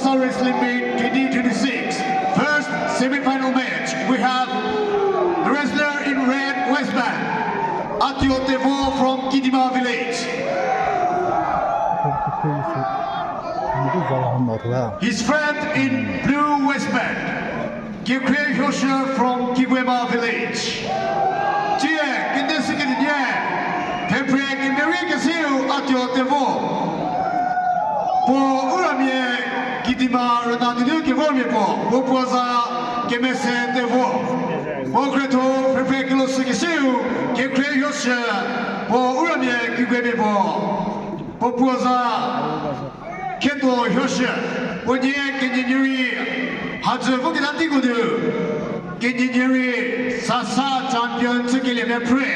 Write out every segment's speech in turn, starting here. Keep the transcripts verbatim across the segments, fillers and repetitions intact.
Wrestling Meet twenty twenty-six. First semi-final match, we have the wrestler in red waistband, Atio Tevo from Kidima Village. His friend in blue waistband, Kekre Hyoshü from Kiguema Village. Tie, kete sü kete nie, phephrie kemerie keseu Atio Tevo. Puo u ramia Kidima rüna nunu kevormia puo, puo puo za Kemese Tevo. Puo khrietho phephrie kelo sü keseu, Kekre Hyoshü, puo u ramia Kiguemia puo. Puo puo za Kheto Hyoshü, puo nie kenyinyü rei, hadzü vo keta tiko nu, kenyinyü rei, sasa champion chükelie mepre.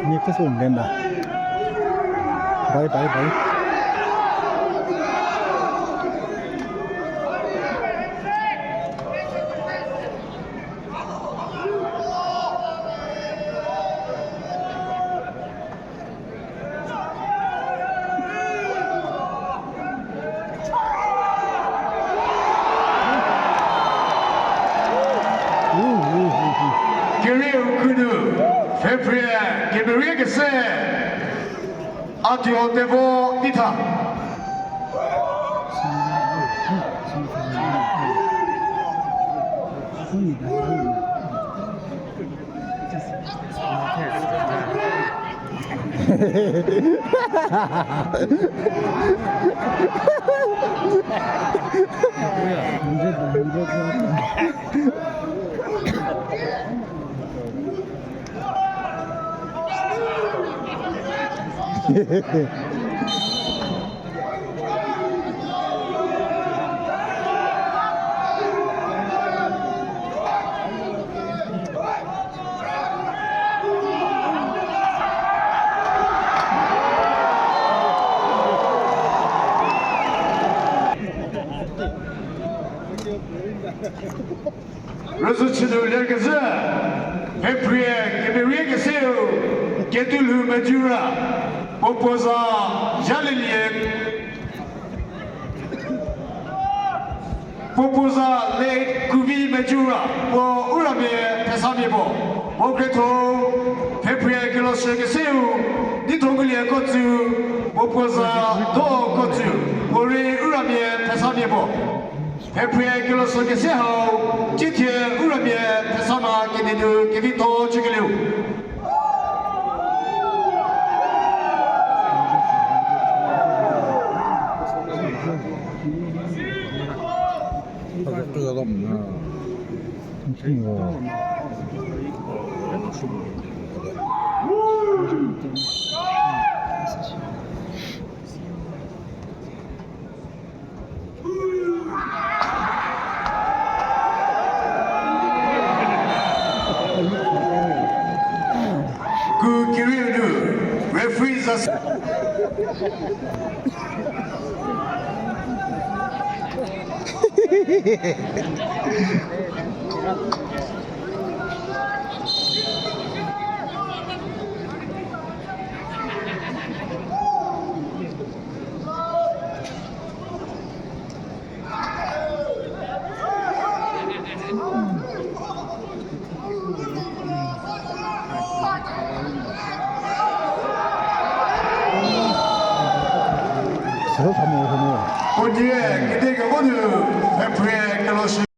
Nie kese umben ba. Bye, bye, bye. Kerieu khunu, pfhephrie kemerie kese, Atio Tevo Itha. Rüzhü chünu lerkezhü, pfhephrie kemerie keseu, Ketulhou Mejura, puo puo za Zhalelie, puo puo za Late Kuvi Mejura, puo u ramia Thesamia puo, puo khrietho, pfhephrie kelosü keseu, Nithokuolie Kotsü, puo puo za Do Kotsü, puo rei u ramia Thesamia puo. Pfhephrie kelosü kese hau, cithie u ramia Thesama Kenenu Kevitho chükelieu. Ku kerieu nu, referee za. Süu tha mo, tha mo. Odiye, kete kevonu, pfhephrie kelosü.